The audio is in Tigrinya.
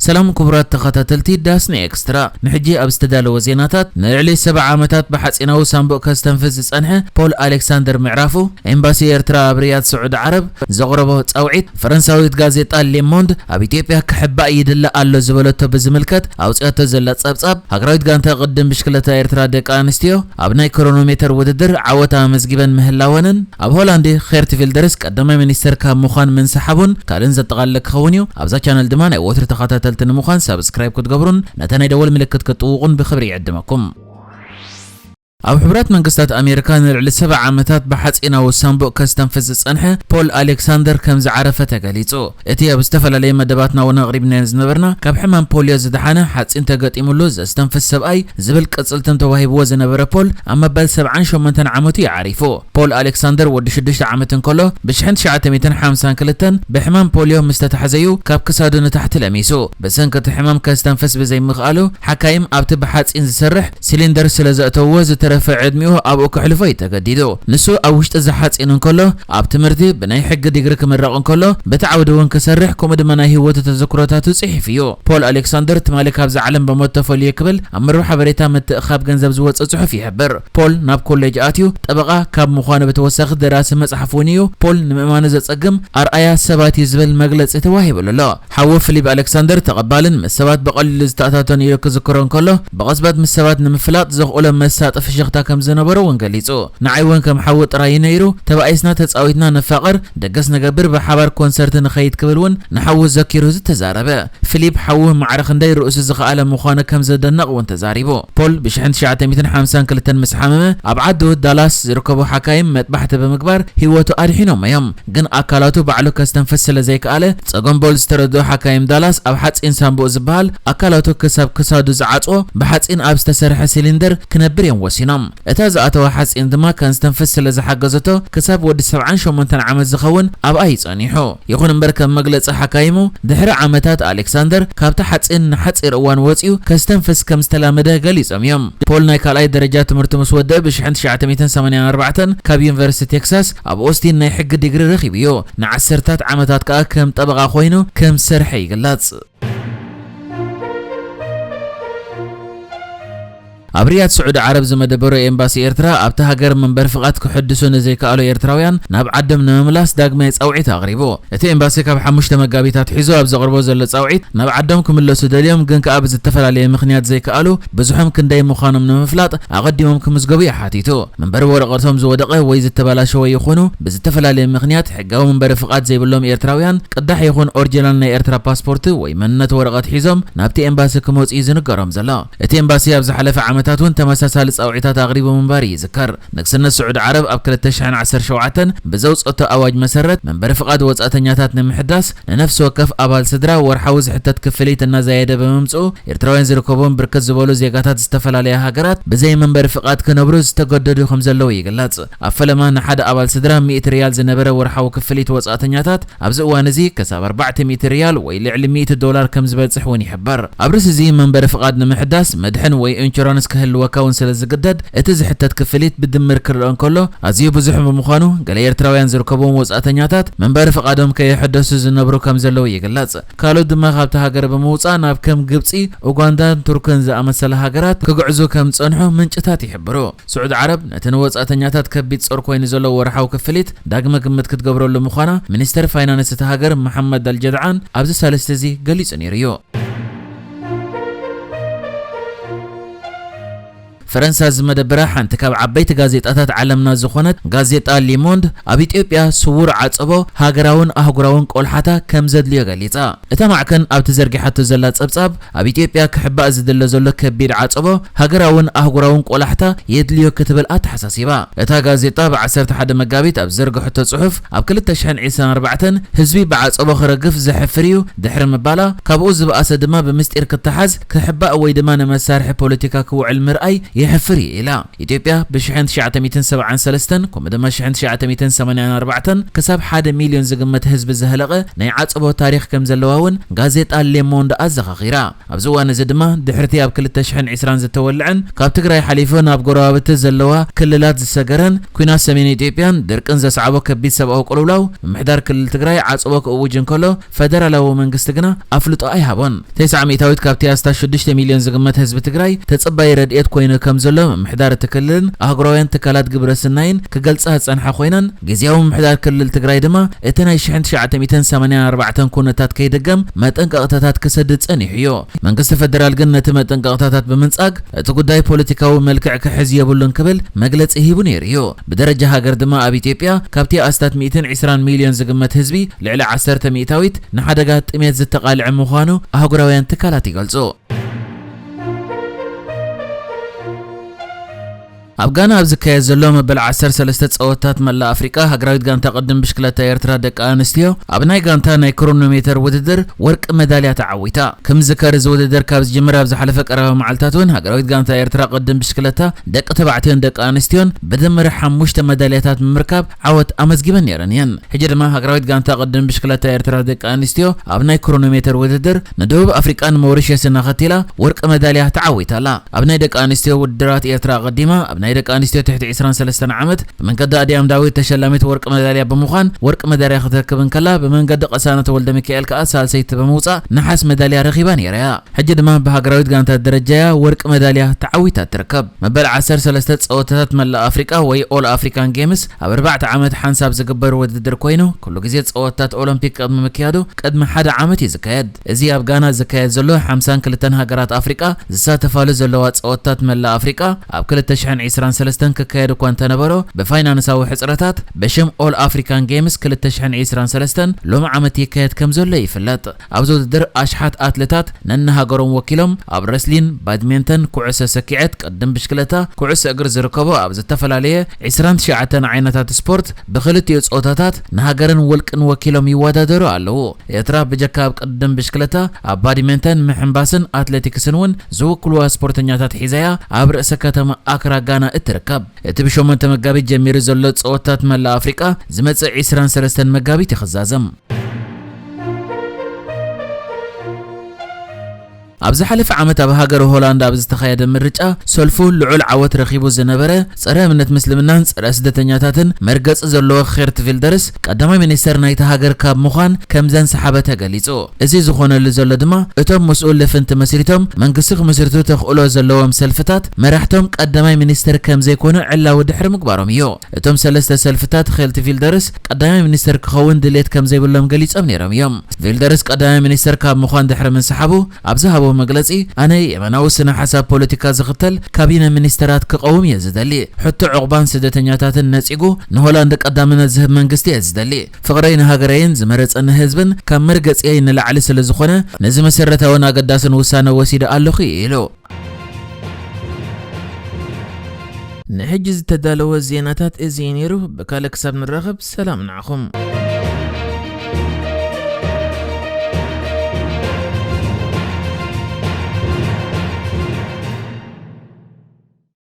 ሰላም ክቡራት ተኸታተልቲ ዳስና ኤክስትራ፣ ንሕጂ ኣብ ዝተዳለወ ዜናታት፣ ንልዕሊ ሰብዓ ዓመታት ብሓጺናዊ ሳንቡእ ከስተንፍስ ዝጸንሐ ፖል ኣሌክሳንደር ምዕራፉ፣ ኤምባሲ ኤርትራ ኣብ ሪያድ ስዑዲ ዓረብ ዘቕረቦ ጻውዒት፣ ፈረንሳዊት ጋዜጣ ሌሞንድ ኣብ ኢትዮጵያ ክሕባእ ይድለ ኣሎ ዝበለቶ ብዝምልከት ኣውጽኣቶ ዘላ ጸብጻብ፣ ሃገራዊት ጋንታ ቅድድም ብሽክለታ ኤርትራ ደቂ ኣንስትዮ ኣብ ናይ ክሮኖሜተር ውድድር ዓወት ኣመዝጊበን ምህላወንን፣ ኣብ ሆላንድ ጌርት ቪልደርስ ቀዳማይ ሚኒስተር ካብ ምዃን ምንስሓቡን ካልእን ዘጠቓለለ ክኸውን እዩ። ኣብዛ ቻነል ድማ ናይ ወትሩ ተኸታተልቲ ንምዃን ሳብስክራይብ ክትገብሩን ነታ ናይ ደወል ምልክት ክትጥውቑን ብኽብሪ ይዕድመኩም። ኣብ ሕቡራት መንግስታት ኣሜሪካ ንልዕሊ ሰብዓ ዓመታት ብሓጺናዊ ሳንቡእ ከስተንፍስ ዝጸንሐ ፖል ኣሌክሳንደር ከም ዝዓረፈ ተገሊጹ። እቲ ኣብ ዝተፈላለየ መደባትና እውን ኣቕሪብናዮ ዝነበርና ካብ ሕማም ፖልዮ ዝደሓነ ሓጺን ተገጢሙሉ ዘስተንፍስ ሰብኣይ ዝብል ቅጽልትም ተዋሂብዎ ዝነበረ ፖል ኣብ መበል ሰብዓን ሸሞንተን ዓመቱ እዩ ዓሪፉ። ፖል ኣሌክሳንደር ወዲ ሽዱሽተ ዓመት እንከሎ ብሽሕን ትሽዓተ ሚእትን ሓምሳን ክልተን ብሕማም ፖልዮ ምስ ተታሕዘዩ ካብ ክሳዱ ንታሕቲ ለሚሱ ብሰንኪ እቲ ሕማም ከስተንፍስ ብዘይምኽኣሉ ሓካይም ኣብቲ ብሓጺን ዝሰርሕ ሲሊንደር ስለ ዘእተውዎ ዝተረፈ ዕድሚኡ ኣብኡ ከሕልፎ እዩ ተገዲዱ። ንሱ ኣብ ውሽጢ እዚ ሓጺን እንከሎ ኣብ ትምህርቲ ብናይ ሕጊ ዲግሪ ክምረቕ እንከሎ በቲ ዓውዲ እውን ክሰርሕ ከምኡ ድማ ናይ ህይወቱ ተዘክሮታቱ ጽሒፉ እዩ። ፖል ኣሌክሳንደር ትማሊ ካብዚ ዓለም ብሞት ተፈልዩ ክብል ኣብ መርበብ ሓበሬታ ምትእኻብ ገንዘብ ዝወጸ ጽሑፍ ይሕብር። ፖል ናብ ኮሌጅ ኣትዩ ጠበቓ ካብ ምዃኑ ብተወሳኺ ደራሲ መጽሓፍ እውን እዩ። ፖል ንምእማኑ ዘጸግም ኣርኣያ ሰባት እዩ ዝብል መግለጺ ተዋሂብሉ ኣሎ። ሓዉ ፊሊፕ ኣሌክሳንደር ተቐባልን ምስ ሰባት ብቐሊሉ ዝተኣታተን ኢሉ ክዝክሮ እንከሎ ብቕጽበት ምስ ሰባት ንምፍላጥ ዘኽእሎ መሳጢ ፍሽኽታ ከም ዝነበሮ እውን ገሊጹ። ንዓይ እውን ከም ሓዉ ጥራይ እዩ ነይሩ። ተባኢስና ተጻዊትና ንፋቐር፣ ደገስ ንገብር፣ ብሓባር ኮንሰርት ንኸይድ ክብል እውን ንሓዉ ዘኪሩ ዝተዛረበ ፊሊፕ ሓዉ ማዕረ ክንደይ ርእሱ ዝኸኣለ ምዃኑ ከም ዘደንቕ እውን ተዛሪቡ። ፖል ብሽሕን ትሽዓተ ሚእትን ሓምሳን ክልተን ምስ ሓመመ ኣብ ዓዱ ዳላስ ዝርከቡ ሓካይም መጥባሕቲ ብምግባር ህይወቱ ኣድሒኖም እዮም። ግን ኣካላቱ ባዕሉ ከስተንፍስ ስለ ዘይከኣለ ጸገም ፖል ዝተረድኡ ሓካይም ዳላስ ኣብ ሓጺን ሳንቡእ ዝበሃል ኣካላቱ ክሳብ ክሳዱ ዝዓጽዎ ብሓጺን ኣብ ዝተሰርሐ ሲሊንደር ክነብር እዮም ወሲኖም። እታ ዝኣተዋ ሓጺን ድማ ከስተንፍስ ስለ ዝሓገዘቶ ክሳብ ወዲ ሰብዓን ሸሞንተን ዓመት ዝኸውን ኣብኣ እዩ ጸኒሑ። ይኹን እምበር ከም መግለጺ ሓካይሙ ድሕሪ ዓመታት ኣሌክሳንደር ካብቲ ሓጺን ንሓጺር እዋን ወጺኡ ከስተንፍስ ከም ዝተላመደ ገሊጾም እዮም። ፖል ናይ ካልኣይ ደረጃ ትምህርቱ ምስ ወደአ ብሽሕን ትሽዓተ ሚእትን ሰማንያን ኣርባዕተን ካብ ዩኒቨርሲቲ ቴክሳስ ኣብ ኦስቲን ናይ ሕጊ ዲግሪ ረኺቡ እዩ። ንዓሰርታት ዓመታት ከኣ ከም ጠበቓ ኮይኑ ከም ዝሰርሐ ይግለጽ። ኣብ ሪያድ ስዑዲ ዓረብ ዝመደበሮ ኤምባሲ ኤርትራ ኣብቲ ሃገር መንበሪ ፍቓድ ክሕድሱ ንዘይከኣሉ ኤርትራውያን ናብ ዓዶም ንምምላስ ዳግማይ ጻውዒት ኣቕሪቡ። እቲ ኤምባሲ ካብ ሓሙሽተ መጋቢት ኣትሒዙ ኣብ ዘቕርቦ ዘሎ ጻውዒት ናብ ዓዶም ክምለሱ ደልዮም ግን ከኣ ብዝተፈላለየ ምኽንያት ዘይከኣሉ ብዙሖም ክንደይ ምዃኖም ንምፍላጥ ኣቐዲሞም ክምዝገቡ እዩ ሓቲቱ። መንበሪ ወረቐቶም ዝወደቐ ወይ ዝተበላሸወ ይኹኑ ብዝተፈላለየ ምኽንያት ሕጋዊ መንበሪ ፍቓድ ዘይብሎም ኤርትራውያን ቅዳሕ ይኹን ኦሪጂናል ናይ ኤርትራ ፓስፖርት ወይ መንነት ወረቐት ሒዞም ናብቲ ኤምባሲ ክመጹ እዩ ዝንገሮም ዘሎ። እቲ ኤምባሲ ኣብ ዝሓለፈ ዓመታት እውን ተመሳሳሊ ጻውዒታት ኣቕሪቡ ምንባሩ ይዝከር። ንግስነት ስዑዲ ዓረብ ኣብ ክልተ ሽሕን ዓሰርተ ሸውዓተን ብዘውጸቶ ኣዋጅ መሰረት መንበሪ ፍቓድ ወጻእተኛታት ንምሕዳስ ንነፍሲ ወከፍ ኣባል ስድራ ወርሓዊ ዝሕተት ክፍሊት እናዘየደ ብምምጽኡ ኤርትራውያን ዝርከብዎም ብርክት ዝበሉ ዜጋታት ዝተፈላለያ ሃገራት ብዘይ መንበሪ ፍቓድ ክነብሩ ዝተገደዱ ከም ዘለዉ ይግለጽ። ኣብ ፈለማ ንሓደ ኣባል ስድራ ሚእቲ ሪያል ዝነበረ ወርሓዊ ክፍሊት ወጻእተኛታት ኣብዚ እዋን እዚ ክሳብ ኣርባዕተ ሚእቲ ሪያል ወይ ልዕሊ ሚእቲ ዶላር ከም ዝበጽሕ እውን ይሕበር። ኣብ ርእሲ እዚ መንበሪ ፍቓድ ንምሕዳስ መድሕን ወይ ኢንሹራንስ ክህልወካ እውን ስለ ዝግደድ እቲ ዝሕተት ክፍሊት ብድምር ክረአ እንከሎ ኣዝዩ ብዙሕ ብምዃኑ ገለ ኤርትራውያን ዝርከብዎም ወጻእተኛታት መንበሪ ፍቓዶም ከየሐደሱ ዝነብሩ ከም ዘለዉ ይግለጽ። ካልኦት ድማ ካብቲ ሃገር ብምውጻእ ናብ ከም ግብጺ፣ ኡጋንዳን ቱርክን ዝኣመሰላ ሃገራት ክግዕዙ ከም ዝጸንሑ ምንጭታት ይሕብሩ። ስዑዲ ዓረብ ነቲ ንወጻእተኛታት ከቢድ ጾር ኮይኑ ዘሎ ወርሓዊ ክፍሊት ዳግመ ግምት ክትገብረሉ ምዃና ሚኒስተር ፋይናንስ እታ ሃገር መሓመድ ኣልጀድዓን ኣብዚ ሳልስቲ እዚ ገሊጹ ነይሩ እዩ። ፈረንሳ ዝመደበራ ሓንቲ ካብ ዓበይቲ ጋዜጣታት ዓለምና ዝኾነት ጋዜጣ ሊሞንድ ኣብ ኢትዮጵያ ስዉር ዓጸቦ ሃገራውን ኣህጉራውን ቆልሓታ ከም ዘድልዮ ገሊጻ። እታ ማዕከን ኣብቲ ዘርጊሓቶ ዘላ ጸብጻብ ኣብ ኢትዮጵያ ክሕባእ ዝድለ ዘሎ ከቢድ ዓጸቦ ሃገራውን ኣህጉራውን ቆላሕታ የድልዮ ክትብል ኣተሓሳሲባ። እታ ጋዜጣ ብ ዓሰርተ ሓደ መጋቢት ኣብ ዘርግሐቶ ጽሑፍ ኣብ ክልተ ሽሕን ዕስራን ኣርባዕተን ህዝቢ ብዓጸቦ ክረግፍ ዘሕፍር እዩ ድሕሪ ምባላ ካብኡ ዝበኣሰ ድማ ብምስጢር ክተሓዝ ክሕባእ ወይ ድማ ንመሳርሒ ፖለቲካ ክውዕል ምርኣይ የሕፍር እዩ ኢላ። ኢትዮጵያ ብ ሽሕን ትሽዓተ ሚእትን ሰብዓን ሰለስተን ከምኡ ድማ ሽሕን ትሽዓተ ሚእትን ሰማንያን ኣርባዕተን ክሳብ ሓደ ሚልዮን ዝግመት ህዝቢ ዘህለቐ ናይ ዓጽቦ ታሪኽ ከም ዘለዋ እውን ጋዜጣ ሌሞንድ ኣዘኻኺራ። ኣብዚ እዋን እዚ ድማ ድሕርቲ ኣብ ክልተ ሽሕን ዕስራን ዝተወልዐን ካብ ትግራይ ሓሊፉ ናብ ጎረባብቲ ዘለዋ ክልላት ዝሰገረን ኲናት ሰሜን ኢትዮጵያን ድርቅን ዘስዓቦ ከቢድ ሰብኣዊ ቅልውላው ምምሕዳር ክልል ትግራይ ዓጽቦ ክእውጅ እንከሎ፣ ፈደራላዊ መንግስቲ ግና ኣፍልጦ ኣይሃቦን። ተስዓ ሚእታዊት ካብቲ ኣስታት ሽዱሽተ ሚልዮን ዝግመት ህዝቢ ትግራይ ተጸባይ ረድኤት ኮይኑ ከም ዘሎ ምምሕዳር እቲ ክልልን ኣህጉራውያን ትካላት ግብረ ስናይን ክገልጻ ዝጸንሓ ኮይነን፣ ግዝያዊ ምምሕዳር ክልል ትግራይ ድማ እቲ ናይ ሽሕን ትሽዓተ ሚእትን ሰማንያን ኣርባዕተን ኩነታት ከይድገም መጠንቀቕታታት ክሰድድ ጸኒሑ እዩ። መንግስቲ ፈደራል ግን ነቲ መጠንቀቕታታት ብምንጻግ እቲ ጉዳይ ፖለቲካዊ መልክዕ ክሕዝ የብሉን ክብል መግለጺ ሂቡ ነይሩ እዩ። ብደረጃ ሃገር ድማ ኣብ ኢትዮጵያ ካብቲ ኣስታት ሚእትን ዕስራን ሚልዮን ዝግመት ህዝቢ ልዕሊ ዓሰርተ ሚእታዊት ንሓደጋ ጥሜት ዝተቓልዐ ምዃኑ ኣህጉራውያን ትካላት ይገልጹ። ኣብ ጋና ኣብ ዝካየድ ዘሎ መበል ዓሰርተ ሰለስተ ጸወታት መላእ ኣፍሪቃ፣ ሃገራዊት ጋንታ ቅድም ብሽክለታ ኤርትራ ደቂ ኣንስትዮ ኣብ ናይ ጋንታ ናይ ክሮኖሜተር ውድድር ወርቂ መዳልያ ተዓዊታ። ከም ዝዝከር፣ እዚ ውድድር ካብ ዝጅምር ኣብ ዝሓለፈ ቀረባ መዓልታት እውን ሃገራዊት ጋንታ ኤርትራ ቅድም ብሽክለታ ደቂ ተባዕትዮን ደቂ ኣንስትዮን ብድምር ሓሙሽተ መዳልያታት ብምርካብ ዓወት ኣመዝጊበን ነይረን እየን። ሕጂ ድማ ሃገራዊት ጋንታ ቅድም ብሽክለታ ኤርትራ ደቂ ኣንስትዮ ኣብ ናይ ክሮኖሜተር ውድድር ንደቡብ ኣፍሪቃን ሞሪሸስን ኣኸቲላ ወርቂ መዳልያ ተዓዊታ ኣላ። ኣብ ናይ ደቂ ኣንስትዮ ውድድራት ኤርትራ ኣቐዲማ ኣብ ናይ ደቂ ኣንስትዮ ትሕቲ ዕስራን ሰለስተን ዓመት ብመንገዲ ኣድያም ዳዊት ተሸላሚት ወርቂ መዳልያ ብምዃን ወርቂ መዳልያ ክትረክብ እንከላ፣ ብመንገዲ ቅሳነት ወልደ ሚካኤል ከኣ ሳልሰይቲ ብምውጻእ ነሓስ መዳልያ ረኺባ ነይራ እያ። ሕጂ ድማ ብሃገራዊት ጋንታ ደረጃ እያ ወርቂ መዳልያ ተዓዊታ ትርከብ። መበል ዓሰርተ ሰለስተ ጸወታታት መላእ ኣፍሪቃ ወይ ኦል ኣፍሪካን ጌምስ ኣብ ኣርባዕተ ዓመት ሓንሳብ ዝግበር ውድድር ኮይኑ፣ ኩሉ ግዜ ጸወታታት ኦሎምፒክ ቅድሚ ምክያዱ ቅድሚ ሓደ ዓመት እዩ ዝካየድ። እዚ ኣብ ጋና ዝካየድ ዘሎ ሓምሳን ክልተን ሃገራት ኣፍሪቃ ዝሳተፋሉ ዘለዋ ጸወታታት መላእ ኣፍሪቃ ኣብ ክልተ ሽሕን ዕስራን ሰለስተን ክካየድ እኳ እንተነበሮ፣ ብፋይናንሳዊ ሕጽረታት ብሽም ኦል ኣፍሪካን ጌምስ ክልተ ሽሕን ዕስራን ሰለስተን ሎሚ ዓመት ይካየድ ከም ዘሎ ይፍለጥ። ኣብዚ ውድድር ኣሽሓት ኣትሌታት ነንሃገሮም ወኪሎም ኣብ ረስሊን፣ ባድሜንተን፣ ኩዕሶ ሰኪዐት፣ ቅድም ብሽክለታ፣ ኩዕሶ እግሪ ዝርከቦ ኣብ ዝተፈላለየ ዕስራን ትሽዓተን ዓይነታት ስፖርት ብኽልቲኡ ጾታታት ንሃገርን ውልቅን ወኪሎም ይወዳደሩ ኣለዉ። ኤርትራ ብጀካ ኣብ ቅድም ብሽክለታ፣ ኣብ ባድሜንተን፣ ምሕንባስን ኣትሌቲክስን እውን ዝውክልዋ ስፖርተኛታት ሒዛያ ኣብ ርእሰ ከተማ ኣክራ ጋና እትርከብ። እቲ ብሸሞንተ መጋቢት ጀሚሩ ዘሎ ጸወታት መላእ ኣፍሪቃ ዝመጽእ ዕስራን ሰለስተን መጋቢት ይኽዛዘም። ኣብ ዝሓለፈ ዓመት ኣብ ሃገር ሆላንድ ኣብ ዝተኻየደ ምርጫ ሰልፉ ልዑል ዓወት ረኺቡ ዝነበረ ጸረ እምነት ምስልምናን ጸረ ስደተኛታትን መርገጺ ዘለዎ ጌርት ቪልደርስ ቀዳማይ ሚኒስተር ናይቲ ሃገር ካብ ምዃን ከም ዘንሰሓበ ተገሊጹ። እዚ ዝኾነሉ ዘሎ ድማ እቶም ምስኡ ልፍንቲ መስሪቶም መንግስቲ ክምስርቱ ተኽእሎ ዘለዎም ሰልፍታት መራሕቶም ቀዳማይ ሚኒስተር ከም ዘይኮኑ ዕላዊ ድሕሪ ምግባሮም እዩ። እቶም ሰለስተ ሰልፍታት ጌርት ቪልደርስ ቀዳማይ ሚኒስተር ክኸውን ድሌት ከም ዘይብሎም ገሊጾም ነይሮም እዮም። ቪልደርስ ቀዳማይ ሚኒስተር ካብ ምዃን ድሕሪ ምንስሓቡ ኣብ ዝሃቦ መግለጺ፣ ኣነ የማናዊ ስነ ሓሳብ ፖለቲካ ዝኽተል ካቢነ ሚኒስተራት ክቐውም እየ ዝደሊ። ሕቶ ዑቕባን ስደተኛታትን ነጺጉ ንሆላንድ ቀዳምነት ዝህብ መንግስቲ እየ ዝደሊ። ፍቕረይ ንሃገረይን ዝመረጸኒ ህዝብን ካብ መርገጺየይ ንላዕሊ ስለ ዝኾነ፣ ነዚ መሰረታውን ኣገዳስን ውሳነ ወሲደ ኣለኹ ኢሉ። ንሕጂ ዝተዳለወ ዜናታት እዚ እዩ ነይሩ። ብካልእ ክሳብ ንራኸብ ሰላም ንዓኹም።